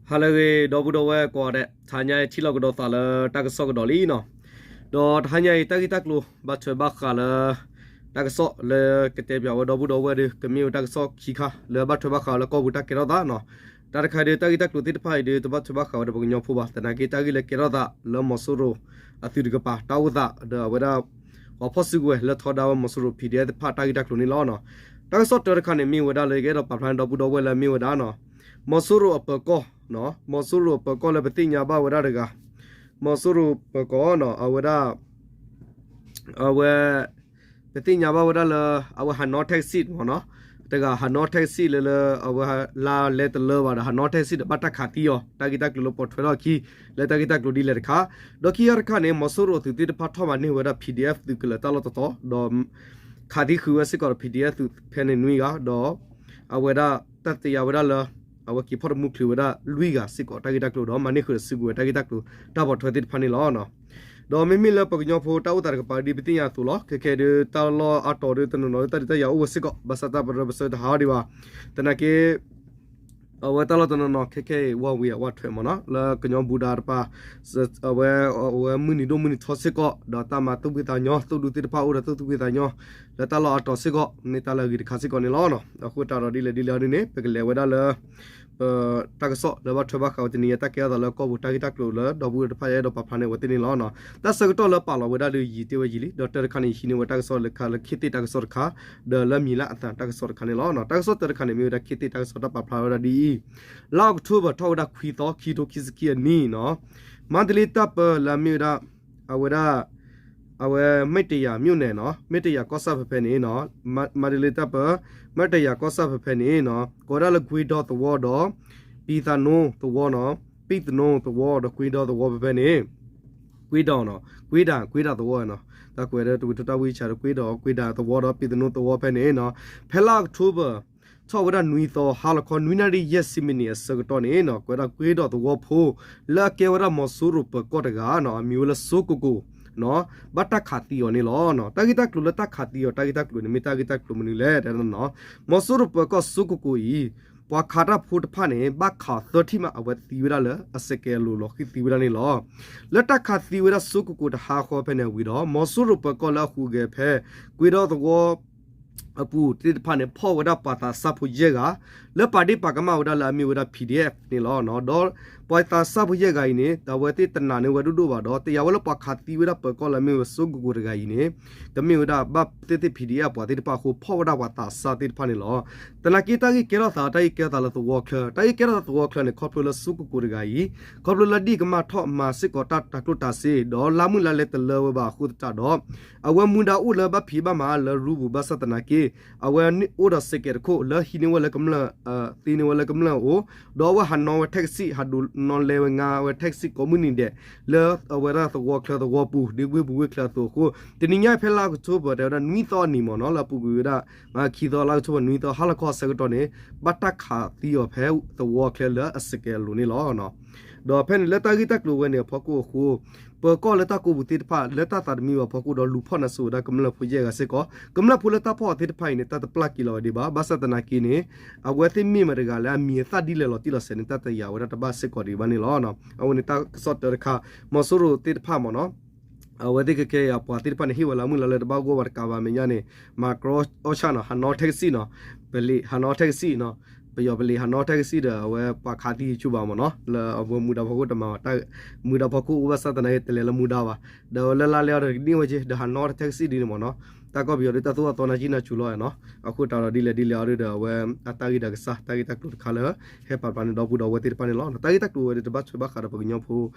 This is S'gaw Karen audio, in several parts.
ဟါလၢအဂ့ၤ ဒီပုၢ်ဒီဝဲၢ်ကိးဂၤဒဲး, တဟါညါအံၤထံၣ်လိာ်ကဒီးသးလၢတၢ်ကစီၣ်ကဒီးလံနီၤ. ဒီးတဟါညါအံၤ တၢ်ဂ့ၢ်တၢ်ကျိၤ ဘၣ်ထွဲဘၣ်ဃးလၢ တၢ်ကစီၣ်လၢကတဲပၠးဝဲဒီပုၢ်ဒီဝဲၢ်ဒီး ကမ့ၢ်ဝဲတၢ်ကစီၣ်ခံခါ လၢဘၣ်ထွဲဘၣ်ဃးလၢကီၢ်ပူၤတၢ်ကဲထီၣ်သးနီၤ. တၢ်တခါဒီး တၢ်ဂ့ၢ်တၢ်ကျိၤသ့ၣ်တဖၣ်အံၤဒီး တဘၣ်ထွဲဘၣ်ဃးဝဲဒီးပှၤကညီဖိဘၣ်. သနာ်က့ တၢ်ဂ့ၢ်လၢကဲထီၣ်သးလၢမီၤစိရိၤ အသုးတကပၤ တၢ်အိၣ်သးဒီးအဝဲဒၣ် ပှၤဖီၣ်စုကဝဲၤလၢထီဒါဝဲမီၤစိရိၤ PDF သ့ၣ်တဖၣ်တၢ်ဂ့ၢ်တၢ်ကျိၤန့ၣ်လီၤ. တၢ်ကစီၣ်တၢတခါန့ၣ် မ့ၢ်ဝဲဒၣ်လၢ ယကအဲၣ်ဒိးပာ်ဖျါန့ၢ်ဒီပုၢ်ဒီဝဲၢ်လၢမ့ၢ်ဝဲဒၣ်နီၤ, မီၤစိရိၤအပၢၤကီၢ်, မီၤစိရိၤအပၢၤကီၢ်လၢပသ့ၣ်ညါဘၣ်ဝဲဒၣ်တဂၤ, မီၤစိရိၤပၢၤကီၢ်နီၤ အဝဲဒၣ် အဝဲ ပသ့ၣ်ညါဘၣ်ဝဲဒၣ်လၢ အဝဲဟးနီၣ်ထဲကစံးမ့ၢ်နီၤ, တဂၤဟးနီၣ်ထဲကစံးလၢလၢ အဝဲလါလဲတလၢဘၣ်ဒီး ဟးနီၣ်ထဲကစံးဒီးဘၣ်တၢ်ခးသံအီၤ တၢ်ဂ့ၢ်တၢ်ကျိၤလၢပိာ်ထွဲထီၣ်အခံ လၢတၢ်ဂ့ၢ်တၢ်ကျိၤဒ်လဲၣ်တခါ, ဒီးခံဂၤတခါန့ၣ် မီၤစိရိၤအသုးသ့ၣ်တဖၣ်ထီၣ်မၤန့ၢ်ဝဲဒၣ် PDF သုးကလၢၤတၢ်လီၢ်တတီၤ ဒီး ခးသံဃုာ်ဝဲစ့ၢ်ကီးဒီး PDF သုးဖဲန့ၣ်နွံဂၤ ဒီး အဝဲဒၣ်တၢ်သ့ၣ်ညါဝဲဒၣ်လၢ အဝဲက့ၤဖီၣ်တမူချုးဝဲဒၣ်လွံၢ်ဂၤစ့ၢ်ကီး တၢ်ဂ့ၢ်တၢ်ကျိၤဒီး မၤန့ၢ်ဃုာ်ဒီးစုကဝဲၤတၢ်ဂ့ၢ်တၢ်ကျိၤတၢ်ပိာ်ထွဲသ့ၣ်တဖၣ်န့ၣ်လီၤ. ဒီးမ့မ့ၢ်လၢပှၤကညီဖိတၢ်အိၣ်သးတကပၤဒ်ပသ့ၣ်ညါအသိးလီၤ. ခဲခဲဒီး တၢ်လီၢ်အါတီၤဒီးတနီၤနီၤလၢတၢ်ဒုးတၢ်ယၤအိၣ်ဝဲစ့ၢ်ကီး ဘၣ်ဆၣ်တၢ်ပရၢပစၢတဟးအီၤဒံးဘၣ်. သနာ်က့ အဝဲတၢ်လီၢ်တနီၤနီၤ ခဲခဲအံၤ ဝးဝံၤအဝးထွဲမ့ၢ်နီၤ လၢကညီဘူးဒးတပၤ အဝဲ အဝဲမုၢ်နံၤဒိၣ်မုၢ်နံၤထီစ့ၢ်ကီး ဒီးတၢ်မၤသူၣ်ဖှံသးညီ သူၣ်ဒူသ့ၣ်တဖၣ်အိၣ်ဒီးသူၣ်ဖှံသးညီ လၢတၢ်လီၢ်အါတီၤစ့ၢ်ကီး မ့ၢ်တၢ်လၢအဂ့ၤတခါစ့ၢ်ကီးန့ၣ်လီၤ. အဃိတၢ်ဒီးဒ်လဲၣ်ဒ်လဲၣ်အီၤဒ်န့ၣ် ပကလဲၤဝဲဒၣ်လၢ တၢ်ကစီၣ်လၢဘၣ်ထွဲဘၣ်ဃးဝဲတနံၤအံၤ တၢ်ကဲထီၣ်သးလၢကီၢ်ပူၤတၢ်ဂ့ၢ်တၢ်ကျိၤလၢဒီပုၢ်ဝဲၢ်တဖၣ် ယအဲၣ်ဒိးပာ်ဖျါန့ၢ်အဝဲသ့ၣ်န့ၣ်လီၤ. တၢ်ဆၢကတီၢ်လၢပာ်လီၤဝဲဒၣ်ဒီးယံာ်တ့ၢ်ဝဲယံာ်လံ ဒီးတၢတခါန့ၣ် ယဟံးန့ၢ်ဝဲတၢ်ကစီၣ်လၢခါလၢခ့သ့ၣ်တၢ်ကစီၣ်တခါ ဒီးလၢမံၤလၢအသးတၢ်ကစီၣ်တခါန့ၣ်လီၤ. တၢ်ကစီၣ်တၢတခါန့ၣ် မ့ၢ်ဝဲဒၣ်ခ့သ့ၣ်တၢ်ကစီၣ်တၢ်ပာ်ဖျါဝဲဒၣ်ဒ်အံၤ, လါအီးကထိဘၢၣ်ထီၣ်ဝဲဒၣ်ခွံသီ ခံကထိခံဆံခံအနံၣ်နီၤ, မါတလ့တၢ်ပၢလၢအမ့ၢ်ဝဲဒၣ် အဝဲဒၣ် အဝဲမ့ၢ်တယာ်မျိၣ်န့ၣ်နီၤ မ့ၢ်တယာ်ကီၢ်ဆၣ်ဖဲဖဲန့ၣ်နီၤ, မါတလ့တၢ်ပၢ မ့ၢ်တယာ်ကီၢ်ဆၣ်ဖဲဖဲန့ၣ်နီၤ ကိးဝဲဒၣ်လၢကွ့ဒီသဝီဒီး ပံသနိသဝီနီၤ, ပံသနိသဝီဒီးကွ့ဒီသဝီဖဲဖဲန့ၣ် ကွ့ဒီနီၤ ကွ့ဒၣ် ကွ့ဒၣ်သဝီနီၤ, တၢ်ကွဲးဒီးတဝံၤထူတၢ်ဝံၣ်ဆၣ်ဒီးကွ့ဒီ ကွ့ဒၣ်သဝီဒီးပံသနိသဝီဖဲန့ၣ်နီၤ, ဖဲလါအီးကထိဘၢၣ် ထီၣ်ဝဲဒၣ်နွံသီ ဟါလီၤခီနွံနၣ်ရံၣ်ယဲၢ်ဆံမံးနံးအဆၢကတီၢ်န့ၣ်နီၤ ကွဲးဒၣ်ကွ့ဒီသဝီဖိ လၢအကဲဝဲဒၣ်မီၤစိရိၤပၢၤကီၢ်တဂၤနီၤ အမံၤဝဲလၢစိကကိၣ် ဘၣ်တၢ်ခးသံအီၤန့ၣ်လီၤ. တၢ်ဂ့ၢ်တၢ်ကျိၤလၢတၢ်ခးသံအီၤ တၢ်ဂ့ၢ်တၢ်ကျိၤန့ၣ် မ့ၢ်တၢ်ဂ့ၢ်တၢ်ကျိၤမနုၤလဲၣ် တဲနီၤ, မီၤစိရိၤပၢၤကီၢ်စိကကိၣ်အံၤ ပှၤခးတၢ်ဖိတဖၣ်န့ၣ် ဘၣ်ခးသၢထံၣ်မး အဝဲသံဝဲဒၣ်လၢအစဲးကဲးအလိၤလီၤဃံၤသံဝဲဒၣ်န့ၣ်လီၤ. လၢတၢ်ခးသံဝဲဒၣ်စိကကိၣ်တဟါဃီဖဲန့ၣ်ဝံၤဒီး မီၤစိရိၤပၢၤကီၢ်လၢအဟူးဂဲၤဖဲ ကွ့ဒီသဝီ အပူၤသ့ၣ်တဖၣ်န့ၣ် ဖီၣ်ဝဲဒၣ်ပှၤသးစၢ်ဖိယဲၢ်ဂၤ လၢပာ်ဒ့ၣ်ပာ်ကမၣ်ဝဲဒၣ်လၢအမ့ၢ်ဝဲဒၣ် PDF န့ၣ်လီၤ. ဒီးပှၤသးစၢ်ဖိယဲၢ်ဂၤအံၤန့ၣ် အဝဲသ့ၣ်တနာ်န့ၢ်ဝဲဒိၣ်ဒိၣ်ဘၣ်ဒီး တယာ်ဝဲလၢပှၤခးသံဝဲဒၣ်ပၢၤကီၢ်လၢအမ့ၢ်ဝဲစိကကိၣ်တဂၤအံၤန့ၣ် ကမ့ၢ်ဝဲဒၣ်ဘၣ်သ့ၣ်သ့ၣ် PDF အပှၤသ့ၣ်တဖၣ်အဃိ ဖီၣ်ဝဲဒၣ်ပှၤသးစၢ်သ့ၣ်တဖၣ်န့ၣ်လီၤ. သနာ်က့တၢ်ဂ့ၢ်ကဲထီၣ်သး တၢ်ဂ့ၢ်ကဲထီၣ်သးလၢသဝီချၢ တၢ်ဂ့ၢ်ကဲထီၣ်သးသဝီချၢန့ၣ် ခီဖျိလၢစိကကိၣ်တဂၤအံၤ ခီဖျိလၢဒ်ကမၣ်ထီၣ်မၤစ့ၢ်ကီးတၢ်တၤကျိၣ်တၤစ့ ဒီးလါမုၢ်လါလဲတလၢဝဲဘၣ်အဃိသတးဒီး အဝဲမူဒါအိၣ်လၢဘၣ်ဖံးဘၣ်မၤလၢရူပူၤ ဘၣ်ဆၣ်သနာ်က့ အဝဲအိၣ်ဒီးစဲးကဲးတခိၣ်လၢဟံးန့ၢ်ဝဲလၢကမျၢၢ် သ့န့ၢ်ဝဲလၢကမျၢၢ်အအိၣ် ဒီးအဝဲဟးနီၣ်ဝဲထဲကစံး ဟးဒိးနီၣ်လဲဝဲငါဝဲထဲကစံးကိးမုၢ်နံၤဒဲး လၢအဝဲဒၣ်သဝီချၢသဝီပူၤ ဒ်ဝ့ၢ်ပူၤဝ့ၢ်ချၢအသိးအဃိ တနံၤညါဖဲလါအီးကထိဘၢၣ် တဲဝဲဒၣ်နွံသီအနံၤမ့ၢ်နီၤ လၢအပူၤကွံာ်ဝဲဒၣ် ခံသီလါအီးကထိဘၢၣ်နွံသီ ဟါလီၤခီအဆၢကတီၢ်န့ၣ် ဘၣ်တၢ်ခးသံအီၤဖဲသဝီချၢလၢအစဲးကဲးအလိၤန့ၣ်လီၤ. ဒီးဖဲန့ၣ်လၢတၢ်ဂ့ၢ်တၢ်ကျိၤဝဲန့ၣ်အဖီခိၣ်အဃိ ပၢၤကီၢ်လၢတၢ်ကိးပူၤသ့ၣ်တဖၣ် လၢတၢ်သးတမံဘၣ်အဖီခိၣ်ဒီးလူၤဖီၣ်နါစိၤဝဲဒၣ်ကမျၢၢ်ဖိယဲၢ်ဂၤစ့ၢ်ကီး ကမျၢၢ်ဖိလၢတၢ်ဖီၣ်အီၤသ့ၣ်တဖၣ်အံၤန့ၣ် တၢ်တပျၢ်က့ၤလီၤဝဲဒံးဘၣ် ဘၣ်ဆၣ်သနာ်က့န့ၣ် အဝဲသ့ၣ်မ့ၢ်မတၤတဂၤလၢအမံၤအသၣ်ဒ်လဲၣ်လီၤတံၢ်လီၤဆဲးန့ၣ် တၢ်တယာ်ဝဲဒၣ်တဘၣ်စ့ၢ်ကီးဒံးဘၣ်န့ၣ်လီၤ. အဝဲန့ၣ်တၢ်ကစီၣ်တၢတခါ မီၤစိရိၤသ့ၣ်တဖၣ်မ့ၢ်နီၤ အဝဲသ့ၣ်ခဲခဲအံၤအပှၤသ့ၣ်တဖၣ်န့ၣ် ဟ့ၣ်ဝဲလၢမုၢ်လၢ်လၢတဘၣ်ဂီၢ်ဘၣ်တကးဘၣ်မဲာ်ညါန့ၣ် မၤကြီအီၣ်ဆၣ်နီၤ ဟးနီၣ်ထဲကစံးနီၤ ပလံးဟးနီၣ်ထဲကစံးနီၤ ပယီၤပလံးဟးနီၣ်ထဲကစံးဒီး အဝဲပှၤခးသံဆူၣ်ဘၣ်မ့ၢ်နီၤ လၢအဝဲမူဒါဖီခိၣ်တမၤဘၣ် မူဒါဖီခိၣ်အိၣ်ဘၣ်ဆၣ်သနာ်က့ တလဲၤလၢမူဒါဘၣ် ဒီးလၢလါလဲအီၤဒီးကန့ၢ်ဝဲက့ၤ ဒီးဟးနီၣ်ထဲကစံးဒ်န့ၣ်မ့ၢ်နီၤ တၢ်ကီၢ်ပယီၤဒ်တၢ်သိၣ်တၢ်သီနါကံၣ်နါစူၤလီၤနီၤ အဃိတၢ်ဒီးဒ်လဲၣ်ဒ်လဲၣ်အီၤဒီး အဝဲအတၢ်ဂ့ၢ်ဒီးကစၢ် တၢ်ဂ့ၢ်တၢ်ကျိၤတခါလၢ ဟဲပာ်ဖျါန့ၢ်ဒီပုၢ်ဒီဝဲၢ်သ့ၣ်တဖၣ်န့ၣ်လီၤ. တၢ်ဂ့ၢ်တၢ်ကျိၤဝဲဒၣ်တဘၣ်ထွဲဘၣ်ဃးဒီးပှၤကညီဖိ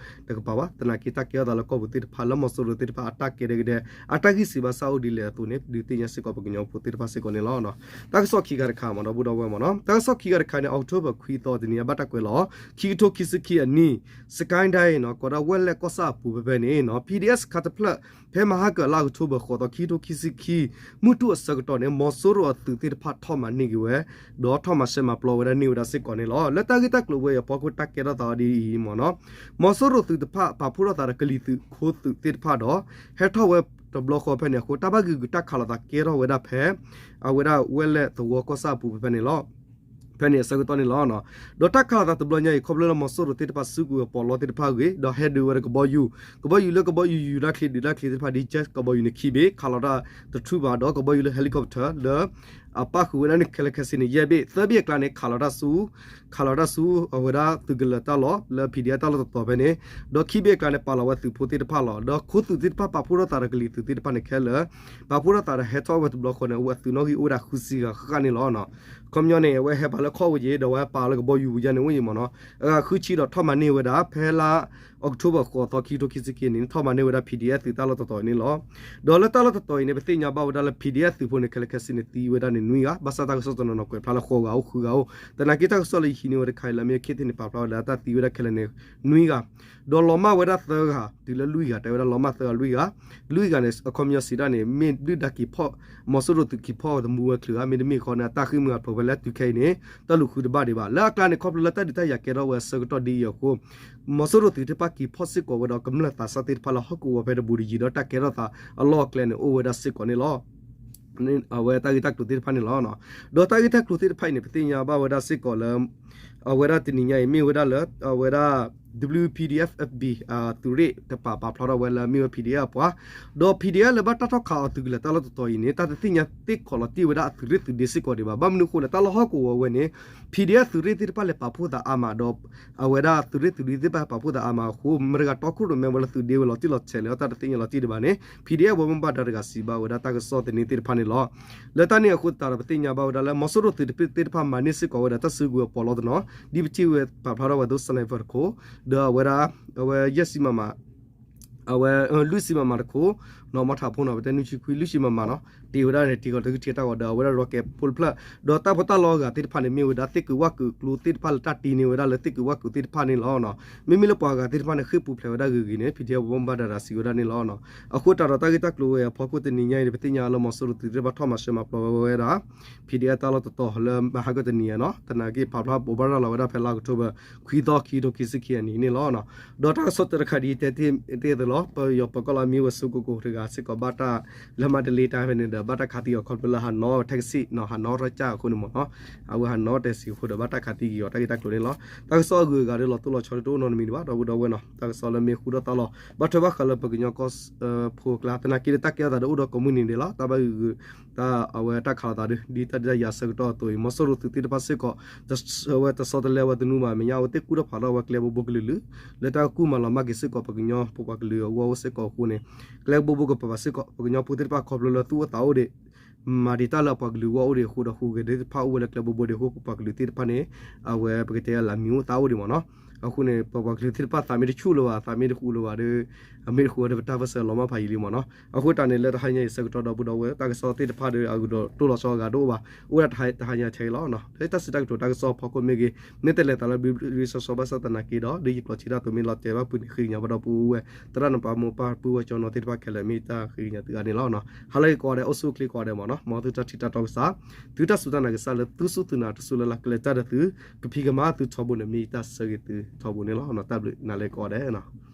တကပၤဘၣ် သနာ်က့တၢ်ကဲထီၣ်သးလၢကီၢ်ပူၤသ့ၣ်တဖၣ် လၢမီၤစိရိၤသ့ၣ်တဖၣ်အတၢ်ကဲဒဲကဒဲ အတၢ်ဂံၢ်စံးဘၣ်ဆၣ်အိၣ်ဒ်လဲၣ်အသိးန့ၣ် ဒုးသ့ၣ်ညါစ့ၢ်ကီးပှၤကညီဖိသ့ၣ်တဖၣ်စ့ၢ်ကီးန့ၣ်လီၤ. တၢ်ကစီၣ်ခံခါတခါမ့ၢ်ဒီပုၢ်ဒီဝဲၢ်မ့ၢ်နီၤ တၢ်ကစီၣ်ခံခါတခါန့ၣ် October ခွံသီတနံၤအဘၣ်တၢ်ကွဲးလီၤ ခံကထိခံဆံခံအနံၣ် စကဲဒဲနီၤ ကိးဒၣ်ဝဲလဲၣ်ကီၢ်ဆၣ်အပူၤဖဲဖဲန့ၣ်နီၤ PDF ခါတဖျၢၣ် ဖဲမဟါကၢၤလါအီးကထိဘၢၣ် ဃိးသီ ခံကထိခံဆံခံ မုၢ်ထူၣ်အဆၢကတီၢ်န့ၣ် မီၤစိရိၤအသုးသ့ၣ်တဖၣ်ထီၣ်မၤန့ၢ်က့ၤဝဲ ဒီးထီၣ်မၤရှဲမၤပျီဝဲဒၣ်န့ၢ်ဝဲဒၣ်စ့ၢ်ကီးန့ၣ်လီၤ. လၢတၢ်ဂ့ၢ်တၢ်ကျိၤဝဲအံၤအဖီခိၣ်တၢ်ကဲထီၣ်သးအီၤဒ်အံၤမ့ၢ်နီၤ မီၤစိရိၤသုးတဖၣ်ပာ်ဖှိၣ်ထီၣ်သးဒီးကလံၤသုးခိသုးသ့ၣ်တဖၣ်ဒီး ဟဲထီၣ်ဝဲတဘျီဃီဖဲန့ၣ်အဃိ တၢ်ဘၣ်ဂံာ်ဂူာ်တၢ်ခးလိာ်သးကဲထီၣ်ဝဲဒၣ်ဖဲ အဝဲဒၣ်ဝဲလဲၣ်သဝီကီၢ်ဆၣ်အပူၤဖဲဖဲန့ၣ်လီၤ. ဖဲန့ၣ်အဆၢကတီၢ်န့ၣ်လီၤ. ဒီးတၢ်ခးလိာ်သးတဘျီညါအံၤ ခီဖျိလၢမီၤစိရိၤသ့ၣ်တဖၣ်စုကဝဲၤပီးလီသ့ၣ်တဖၣ်အဂ့ၢ် ဒီးဟဲဒုးဝဲဒီးကဘီယူၤ, ကဘီယူၤလၢကဘီယူၤယူၤဒၣ်ချ့ဒုးဒၣ်ချ့သ့ၣ်တဖၣ် ဒ်ကဘီယူၤန့ၣ်ခံဘ့ၣ် ခးလီၤတၢ်တထူၣ်ဘၣ် ဒီးကဘီယူၤလၢ helicopter လၢ အပၣ်ဃုာ်ဝဲဒၣ်န့ၣ်ခဲလၢာ်ခဲဆ့န့ၣ် ယဲၢ်ဘ့ၣ် သၢဘ့ၣ်အကျါန့ၣ် ခးလီၤတၢ်ဆူ ခးလီၤတၢ်ဆူ အဝဲဒၣ်သုးကလၢၤတၢ်လီၢ် လၢ PDF တၢ်လီၢ်တတီၤဖဲန့ၣ်, ဒီးခံဘ့ၣ်အကျါန့ၣ် ပာ်လီၤဝဲသုးဖိသ့ၣ်တဖၣ်လီၤ. ဒီးခိသုးသ့ၣ်တဖၣ်ပာ်ဖှိၣ်ထီၣ်သးဒီးကလံၤသုးသ့ၣ်တဖၣ်န့ၣ်ခဲလၢာ် ပာ်ဖှိၣ်ထီၣ်သးဒီးဟဲထီၣ်ဝဲတဘျီဃီန့ၣ် အဝဲအသုးနီၣ်ဂံၢ်အိၣ်ဝဲဒၣ်ဃုဆံဂၤဃၣ်ဃၣ်န့ၣ်လီၤ. ခီပညီန့ၣ် အဝဲဟဲပာ်လၢခီၣ်ဝဲယ့ၣ် ဒီးအဝဲပာ်လၢကဘီယူၤပူၤယါန့ၣ်အိၣ်ယ့ၣ်မ့ၢ်နီၤ, အဂၤဃုဆံဒီးထီၣ်မၤန့ၢ်ဝဲဒၣ် ဖဲလါ October ဃိးသီ ခံကထိခံဆံခံန့ၣ် ထီၣ်မၤန့ၢ်ဝဲဒၣ် PDF သုးတၢ်လီၢ်တတီၤအံၤန့ၣ်လီၤ. ဒီးလၢတၢ်လီၢ်တတီၤအံၤန့ၣ် ပသ့ၣ်ညါဘၣ်ဝဲဒၣ်လၢ PDF သုးဖိန့ၣ် ခဲလၢာ်ခဲဆ့န့ၣ် သံဝဲဒၣ်န့ၣ်နွံဂၤ, ဘၣ်ဆၣ်တၢ်ကစီၣ်တနီၤနီၤကွဲးဖျါလၢဃိးဂၤအိၣ်ဃုဂၤအိၣ်, သနာ်က့တၢ်ကစီၣ်လၢယဟံးန့ၢ်ဝဲတခါအံၤလၢအမ့ၢ်အခ့အပှၤဖျါဝဲဒၣ်တၢ်သံဝဲဒၣ်ခဲလၢာ်န့ၣ်နွံဂၤ, ဒီးလီၤမၢ်ဝဲဒၣ်သၢဂၤ တုၤလၢလွံၢ်ဂၤ တဲဝဲဒၣ်လီၤမၢ်သၢဂၤလွံၢ်ဂၤ, လွံၢ်ဂၤန့ၣ် အခီပညီစံးဒၣ်န့ၣ် မ့ၢ်ဒုၣ်ဒါက့ၤဖီၣ် မီၤစိရိၤသုးက့ၤဖီၣ်ဝဲသမူဝဲချုးဧါ, မ့တမ့ၢ်ဃီန့ၣ် အတၢ်ဃ့ၢ်မှံဟးဖျိးဖဲလဲၣ်တုၤခဲအံၤန့ၣ် တၢ်လူၤဃုတဘၣ်ဒံးဘၣ်. လၢအကျါန့ၣ် ခီဖျိလၢတၢ်ဒုးတၢ်ယၤကဲထီၣ်ဝဲအဆၢကတီၢ်ဒ်အံၤအဃိ မီၤစိရိၤသုးသ့ၣ်တဖၣ်က့ၤဖီၣ်စ့ၢ်ကီးဝဲဒီးကမျၢၢ်သးစၢ်သ့ၣ်တဖၣ်လၢဟီၣ်ကဝီၤဖဲတဘူးတယံၤဒီးတၢ်ကဲထီၣ်သးအလီၢ်အကျဲန့ၣ် အိၣ်ဝဲဒၣ်စ့ၢ်ကီးန့ၣ်လီၤ. အဝဲတၢ်ဂ့ၢ်တၢ်ကျိၤသ့ၣ်တဖၣ်န့ၣ်လီၤ. ဒီးတၢ်ဂ့ၢ်တၢ်ကျိၤသ့ၣ်တဖၣ်အံၤန့ၣ် ပသ့ၣ်ညါဘၣ်ဝဲဒၣ်စ့ၢ်ကီးလၢ အဝဲဒၣ်တနံၤညါအံၤမ့ၢ်ဝဲဒၣ်လၢ အဝဲဒၣ် ဝပၣ် သုးရ့ၣ်တပၤပာ်ဖျါထီၣ်ဝဲလၢမ့ၢ်ဝဲ PDF အပှၤ, ဒီး PDF လၢဘၣ်တၢ်ထီၣ်ခးအီၤသုးကလၢၤတၢ်လီၢ်တတီၤအံၤန့ၣ် တၢ်တသ့ၣ်ညါသ့ၣ်ခီးလီၤတံၢ်ဝဲဒၣ်အသုးရ့ၣ်သုးဒ့စ့ၢ်ကီးဒံးဘၣ်. ဘၣ်မနုၤအဃိလဲၣ် တၢ်လီၢ်ဟီၣ်ကဝီၤဝဲန့ၣ် PDF သုးရ့ၣ်သ့ၣ်တဖၣ်လဲၤပာ်ဖှိၣ်သးအါမးဒီး အဝဲဒၣ်သုးရ့ၣ်သုးဒ့သ့ၣ်တဖၣ်ပာ်ဖှိၣ်သးအါမးအဃိ မတၤတဂၤတီခိၣ်ရိၣ်မဲဝဲလၢသုးဒ့ဝဲလီၤတံၢ်လီၤဆဲးလၢတၢ်တသ့ၣ်ညါလီၤတံၢ်ဒံးဘၣ်န့ၣ် PDF ဝဲမ့ၢ်ဘၣ်ဒါတဂၤစံးဘၣ်ဝဲဒၣ်တၢ်ကစီၣ်သန့သ့ၣ်တဖၣ်န့ၣ်လီၤ. လၢတၢ်န့ၣ်အဃိသတးဒီး ပသ့ၣ်ညါဘၣ်ဝဲဒၣ်လၢ မီၤစိရိၤသုးသ့ၣ်တဖၣ်မၤန့ၢ်စ့ၢ်ကီးဝဲဒၣ်တၢ်စုကဝဲၤပီးလီတနီၤ ဒ်ပထံၣ်ဝဲပာ်ဖျါထီၣ်ဝဲဒၣ် sniper တခိၣ်, ဒီးအဝဲဒၣ် အဝဲယဲၢ်ဆံမမ အဝဲ လွံၢ်ဆံမမတခိၣ်, နီၢ်မီထးဖိနီၤ ပတဲနွံဆံခွံ လွံၢ်ဆံမမနီၤ တ့ၢ်ဝဲဒၣ်န့ၣ် တ့ၢ်ကီၤတဂ့ၤထံတၢ်ဂီၤဒီး အဝဲဒၣ် rocket ဖိတဖျၢၣ်, ဒီးတၢ်ဖိတၢ်လီၢ်အဂၤသ့ၣ်တဖၣ်န့ၣ် မ့ၢ်ဝဲဒၣ်သ့ၣ်ကုၤဝၣ်ကုၤကျိသ့ၣ်တဖၣ်လၢတၢ်တ့န့ၢ်ဝဲဒၣ်လၢသ့ၣ်ကုၤဝၣ်ကုၤသ့ၣ်တဖၣ်န့ၣ်လီၤ. မ့မ့ၢ်လၢပှၤဂၤသ့ၣ်တဖၣ်န့ၣ် ဃ့ၢ်ပူၤဖျဲးဝဲဒၣ်ဂ့ၤဂ့ၤန့ၣ် PDF ဝဲမ့ၢ်ဘၣ်ဒါတဂၤစံးဝဲဒၣ်န့ၣ်လီၤ. အဃိသတးဒီးတၢ်ဂ့ၢ်တၢ်ကျိၤဝဲအဖီခိၣ်တနံၤညါအံၤန့ၣ် ပသ့ၣ်ညါလၢမီၤစိရိၤသုးသ့ၣ်တဖၣ်ထီၣ်မၤစၢၤမၤပျီဝဲဒၣ် PDF တၢ်လီၢ်တတီၤလၢမဟါကတနံၤညါနီၤ သနာ်က့ပာ်ဖျါဘိးဘၣ်ရၤလီၤဝဲဒၣ်ဖဲလါ October ခွံသီ ခံကထိခံဆံခံအနံၤန့ၣ်လီၤ. ဒီးတၢ်ကစီၣ်တၢ်တခါဒ်တဲတ့ၢ်အသိးလီၤ ပယီၤပၢၤကီၢ်လၢအမံၤဝဲ စူးကိကိး တဂၤစ့ၢ်ကီးဘၣ်တၢ်လၢမၤတလ့တၢ်ဖဲန့ၣ်ဒီး ဘၣ်တၢ်ခးသံအီၤခီဖျိလၢဟးနီၤထဲကစံးနီၤ ဟးနီၤထီၣ်ကၢ်အဃိန့ၣ်မ့ၢ်နီၤ အဝဲဟးနီၤတဲစံးအဃိဒီး ဘၣ်တၢ်ခးသံက့ၤအီၤတၢ်ဂ့ၢ်တၢ်ကျိၤန့ၣ်လီၤ. တၢ်ကစီၣ်အဂုၤအဂၤဒီးလီၤတိၢ်လီၤဆီတအိၣ်နီတမံၤဒံးဘၣ် ဒီပုၢ်ဒီဝဲၢ်နီၤ တၢ်ကစီၣ်လၢမ့ၢ်ဃူထီၣ်သါလီၤ ဘၣ်ထွဲဘၣ်ဃးလၢပကညီကီၢ်ဖိအကျါ သနာ်က့ဒီးတၢ်ကဲထီၣ်သးဒီးအိၣ်ဒီးကိးမုၢ်နံၤဒဲးလီၤ တၢ်ဘၣ်ဂ့ၢ်ဂ့ၢ် တၢ်အဝဲတၢ်ခးလိာ်သးဒီး ဒ်တၢ်ဒုးတၢ်ယၤအဆၢကတီၢ်အသိးအံၤ မီၤစိရိၤသုးသ့ၣ်တဖၣ်စ့ၢ်ကီး အဝဲတဆီတလဲဝဲတနူဘၣ် အမဲာ်ညါအဝဲသ့ၣ်ကူၣ်ထီၣ်ဖးထီၣ်ဝဲကျဲဘိဘိကလုာ်လုာ် လၢတၢ်ကူၣ်မၤလီၤမၢ်က့ၤစ့ၢ်ကီး ပကညီဖိပှၤကလုာ်အဂီၢ်အိၣ်စ့ၢ်ကီးအဃိန့ၣ် ကျဲဘိဘိကပၤပၤစ့ၢ်ကီး ပကညီဖိသ့ၣ်တဖၣ်ခီဖျိလၢသူၣ်အိၣ်သးအိၣ်ဒံး မၤဒံးတၢ်လၢအပှၤကလုာ်အဂီၢ်အိၣ်ဒံးအဃိဒီး ဟူးဂဲၤသ့ၣ်တဖၣ်အိၣ်ဝဲလၢကျဲဘိဘိဒံးအဃိ ပပှၤကလုာ်သ့ၣ်တဖၣ်န့ၣ် အဝဲပကတဲလၢအမံၤအိၣ်သးအိၣ်ဒံးမ့ၢ်နီၤ အဃိန့ၣ် ပပှၤကလုာ်သ့ၣ်တဖၣ်သးမ့ၢ်တဆူၣ်လၢၤဘၣ် သးမ့ၢ်တဃူလၢၤဘၣ်ဒီး အမ့ၢ်တဃူဝဲဒီးပတၢ်ပၢၢ်ဆၢလီၤမၢ်ဖးယံာ်လံမ့ၢ်နီၤ အဃိတၢ်န့ၣ် လၢတဟါညါအံၤဆၢကတီၢ်ဒီပုၢ်ဒီဝဲၢ် တၢ်ကစီၣ်သ့ၣ်တဖၣ်ဒီး အဂုၤဒီးတိၢ်လီၤဆီအဂၤတအိၣ်ဘၣ် အိၣ်ဝဲဒၣ်တဟါညါထဲအံၤလီၤ လၢတၢ်စံးတၢ်ကတိၤတၢ်ကစီၣ်ဖီခိၣ်မ့ၢ်ဂ့ၤ မ့ၢ်တလဲၤသးလၢဘျ့ဘျ့ဆှီဆှီဘၣ်ဆၣ်သနာ်က့ဒီး ဒ်ယကျိးစံးတၢ်အသိးမ့ၢ်လီၤတဲာ်ဘၣ် ပုၢ်န့ၣ်ဃ့ကညးဘၣ်ဒီပုၢ်ဝဲၢ် သရၣ်နပၢ်မိၢ်ပၢ်ပုၢ်ဝဲၢ်ကၠီနီၤသ့ၣ်တဖၣ်ခဲလၢာ် မ့ၢ်တၢ်ဃ့ကညးသုဂၤန့ၣ်လီၤ. ဟါလၢဂ့ၤကိးဂၤဒဲး အိၣ်ဆူၣ်အိၣ်ချ့ကိးဂၤဒဲးမ့ၢ်နီၤ မ်သုတၢ်ထံၣ်တၢ်တီကစၢ် သုတၢ်စူၢ်တၢ်နာ်ကစၢ်လၢ သုစူၢ်သုနာ်တစူၢ်လၢ်လၢ်ကလဲၤတၢ်ဒီးသု ကဖံးကမၤသုထီဘိန့ၣ် မ့ၢ်ယတၢ်ဆၢဂ့ၤသုထီဘိန့ၣ်လီၤ. တၢ်ဘျုးနၤလၢကိးဂၤဒဲး